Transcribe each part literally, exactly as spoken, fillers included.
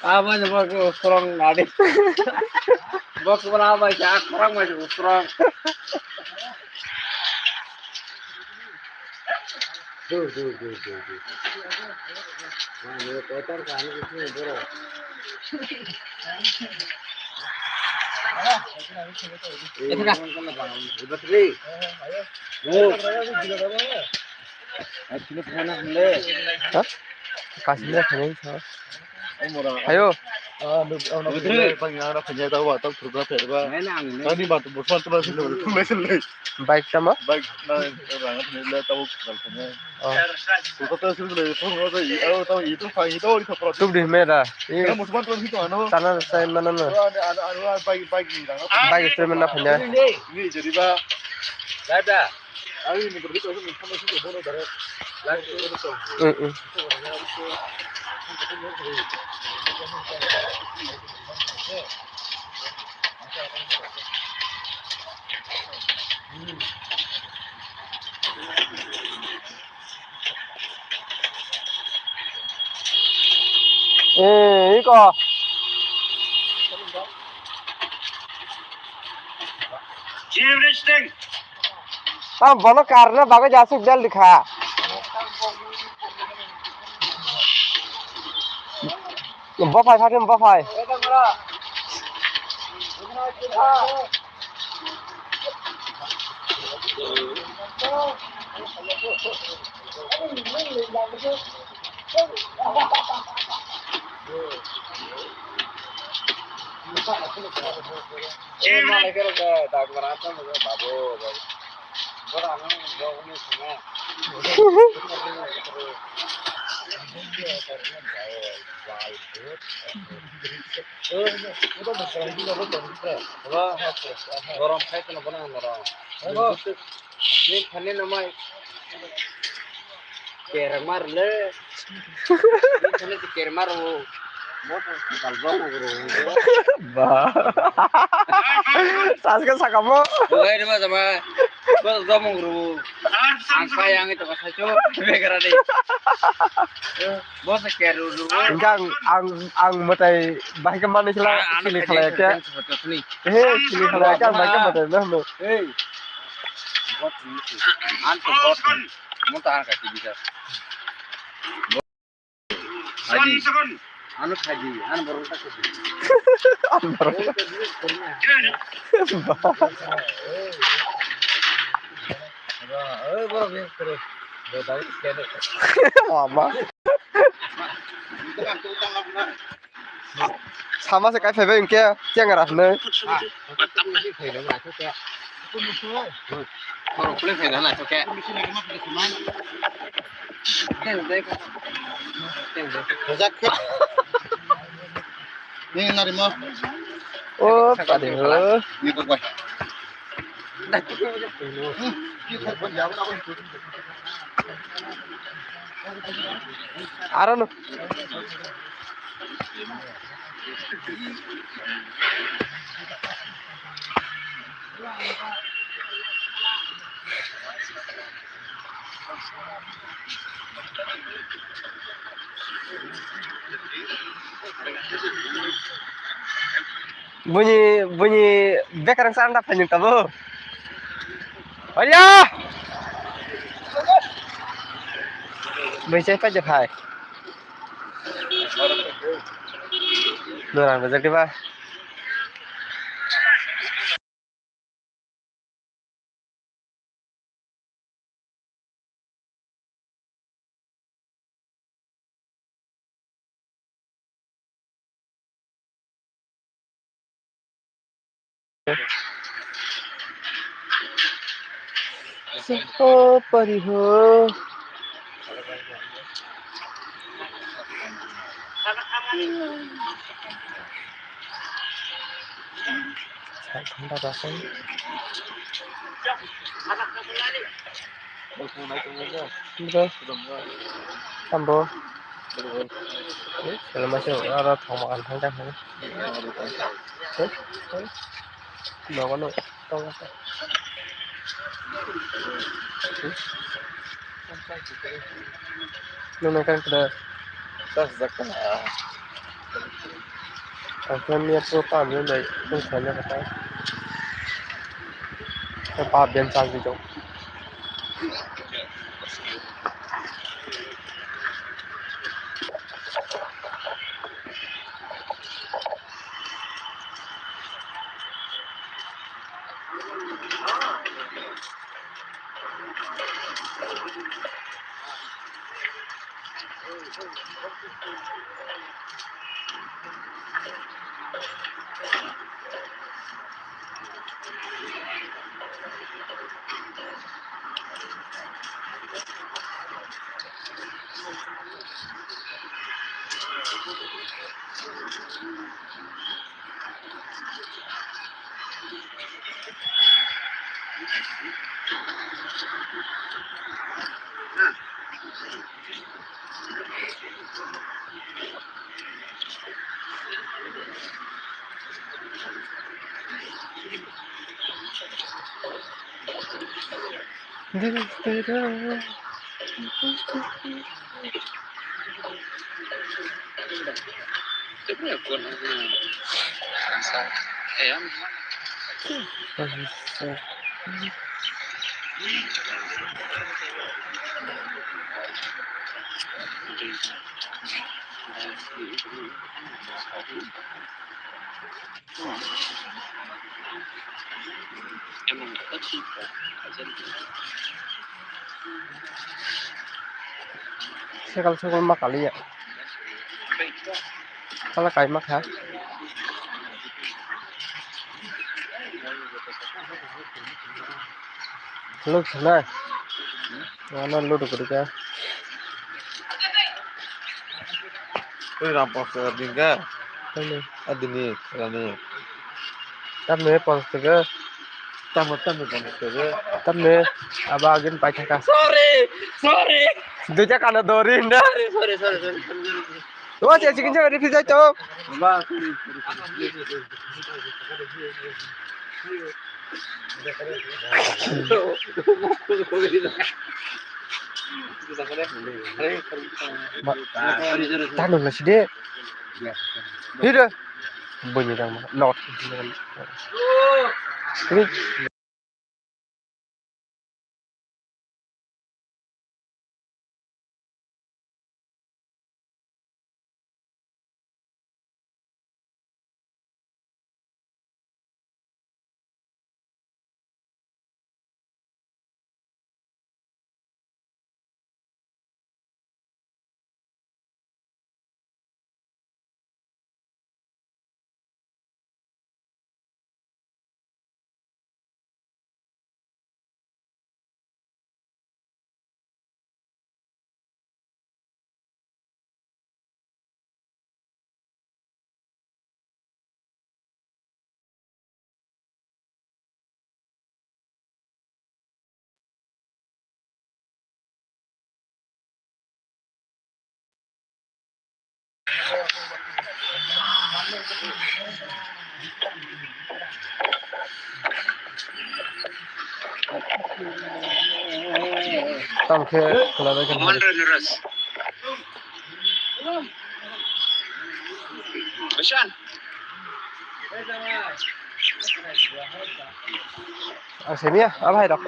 Abo ni bo strong nadi. Bo kubala bai sa, khorang bai sa strong. Dur, dur, dur, dur, dur. Nah, ini kotor kan, ini borok. Ini kan. Ini kan. Oh. Hah? Kasih dia kena ini, sir. Ayo. Bike tama? Oh. Tubdi mera. Tana sai mana na. Bike stream na phanya. Eh, iko. Jim Risting. Ah, bono karna bagwi jasuk del dikha. Bophai, Fatim, bophai. Borom khai kheno bono ang norok. Ni thani namai. Kerang mar le. Ni thani kerang mar o. Mo to kal bong ro. Ba. Sas ka sakamo. Bukai ni ma sama. Mo to bong ro. Ang kai ang itu ka sacho. Begara de. Bo se keru ru. Engkang ang ang metai bahai ka mani sila sili khalai ke. He sili khalai ke ang bahai ka metai no. Hey. Bot ni. An to bot. Mo ta ka ti bisa. Haji. Anu haji, anu borok ta haji. Anu borok. Mama. Sama se kai phaibai hwnkhe chengra hwnwi. Rojak khe. Ni narimo. O padi ho. Ni ko bai. Aro no. Buni, buni bekarang sa anda phai nung tabo. Oya! Bui chai phai je phai. Norang rejak diba? Soho pari ho. Thanda rasai. Bro. Tambo. Selma se aro thoma kan thang thang. Nogo no. Nung nang kan kena. Ang khe miya pro pa miya bai kung khaina kata. Pa ben chang di jong. Sekal sekal ma kaliya. Kala kai ma kha. Luk sana. Ano ludu kudu ka. Oi, ram pos ka ding ka. Ano. Adini, rani. Tamne pos ka. Tamne, tamne pos ka. Tamne, aba agin pai thaka. Sorry, sorry. Duja kana dori na. Sorry, sorry, sorry, sorry. O che chicken chawai ri phijai to. Ba. Tano na side. Hira. Bini dang ma. Not. Tang khe khwlai bai khe. Ang semiya, a bhai rok.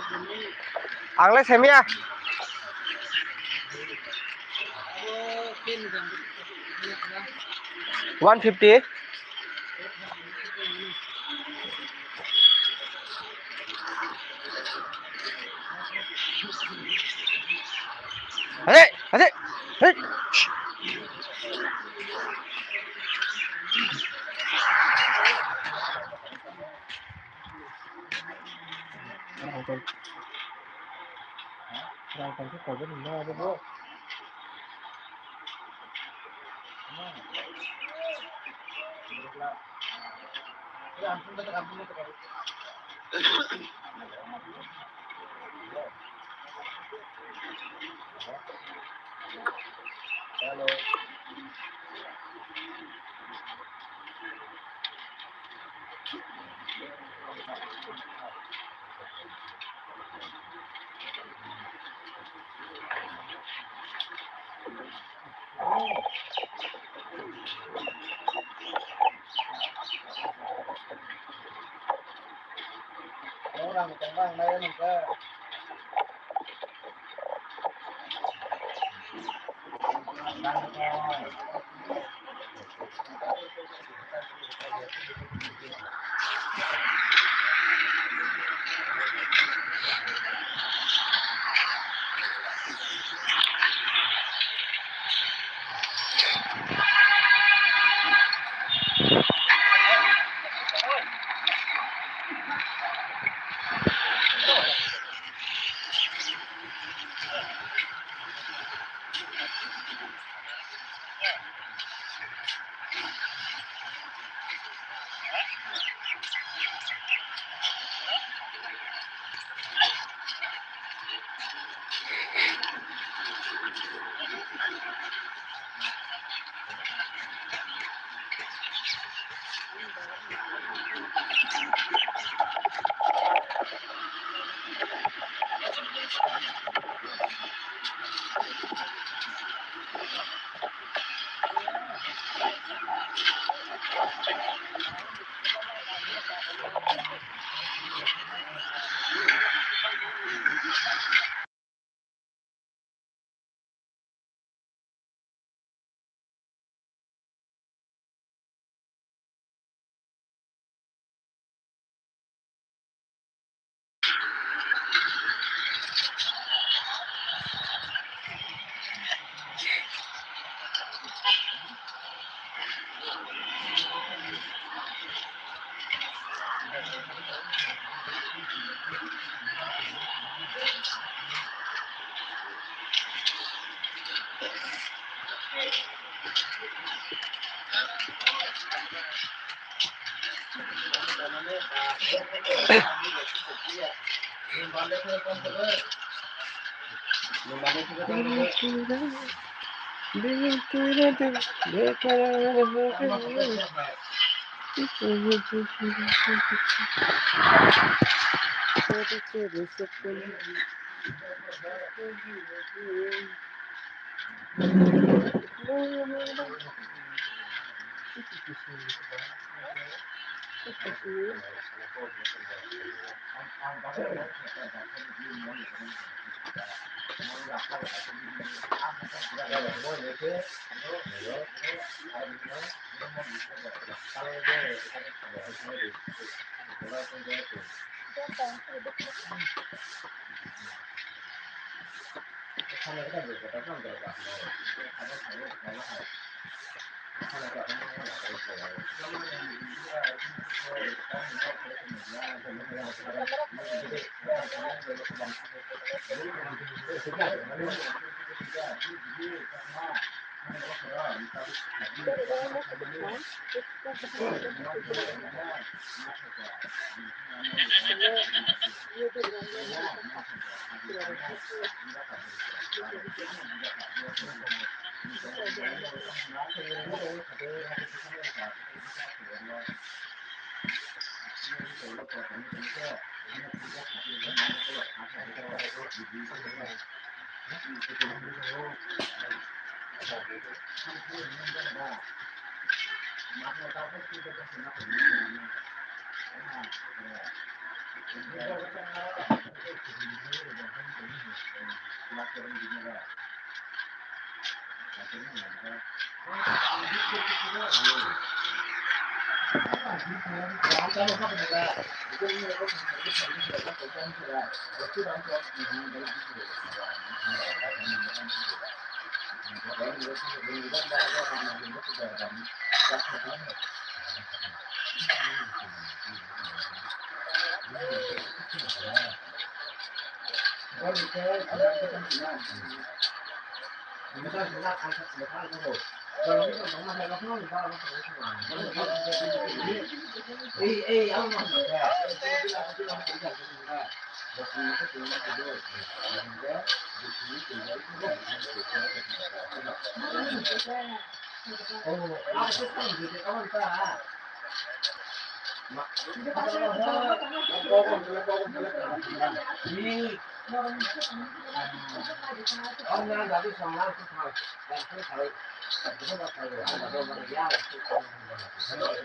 Ang le semiya. One fifty. Hey, hey, hey.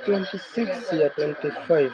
Twenty six ya twenty five.